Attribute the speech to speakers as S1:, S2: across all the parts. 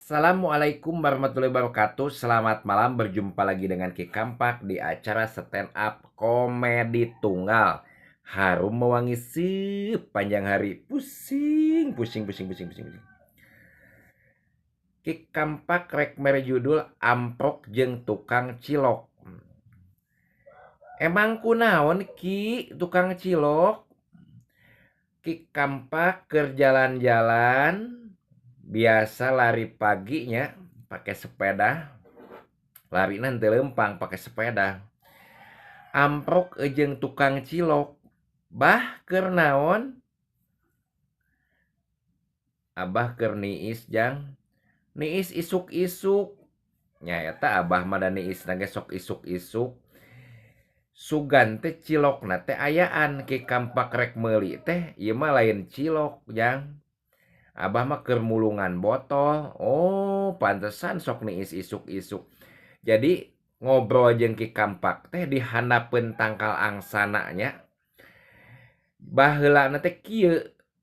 S1: Assalamualaikum warahmatullahi wabarakatuh. Selamat malam, berjumpa lagi dengan Ki Kampak di acara stand up komedi tunggal. Harum mewangi sepanjang hari. Pusing, pusing, pusing, pusing, pusing, pusing. Ki Kampak rek mere judul Amprok jeung Tukang Cilok. Emang kunaon Ki tukang cilok? Ki Kampak keur jalan-jalan biasa lari paginya pakai sepeda, lari nanti lempang pakai sepeda. Amprok jeung tukang cilok. Bah keur naon? Abah keur niis jang. Niis isuk-isuk. Nya eta abah mah da niis na ge sok isuk-isuk. Sugan teh cilokna teh ayaan. Ki Kampak rek meuli teh ieu mah lain cilok jang. Abah mah keur mulungan botol. Oh, pantesan sok niis isuk-isuk. Jadi ngobrol jeung Ki Kampak teh di handapeun tangkal angsana nya. Baheulana teh kieu,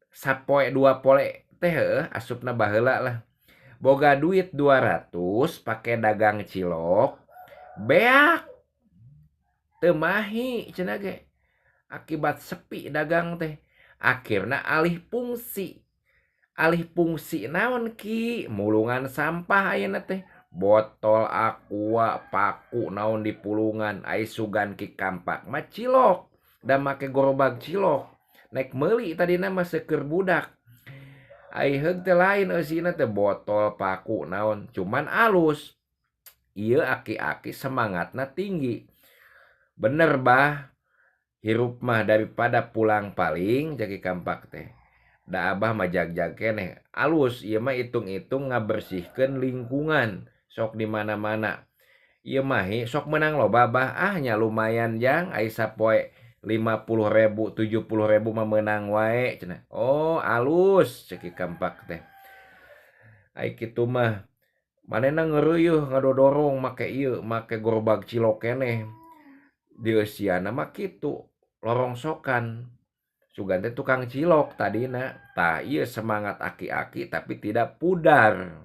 S1: sapoe dua poe teh heueuh asupna baheula lah. Boga duit 200 pake dagang cilok, beak teu mahi cenah ge. Akibat sepi dagang teh, akhirna alih fungsi. Alih fungsi naon Ki? Mulungan sampah ayeuna teh. Botol aqua, paku naon di pulungan. Ai sugan Ki Kampak mah cilok, da make gerobak cilok. Nek meuli tadina mah seueur budak. Ai heug teh lain eusina teh botol paku naon, cuman alus. Ieu aki-aki semangatna tinggi. Bener bah, hirup mah daripada pulang paling cek Ki Kampak teh. Da abah mah jag-jag keneh alus ieu mah hitung-hitung ngabersihkeun lingkungan sok di mana-mana. Ieu mah sok menang loba bah, ah nya lumayan jang ai sapoe 50.000 70.000 mah meunang wae cenah. Oh alus cek Ki Kampak teh. Ai kitu mah manehna ngeureuyeung ngadodorong make ieu make gerobak cilok keneh. Di eusiana mah kitu lorongsokan. Sugan teh tukang cilok tadina. Tah ieu semangat aki-aki tapi tidak pudar.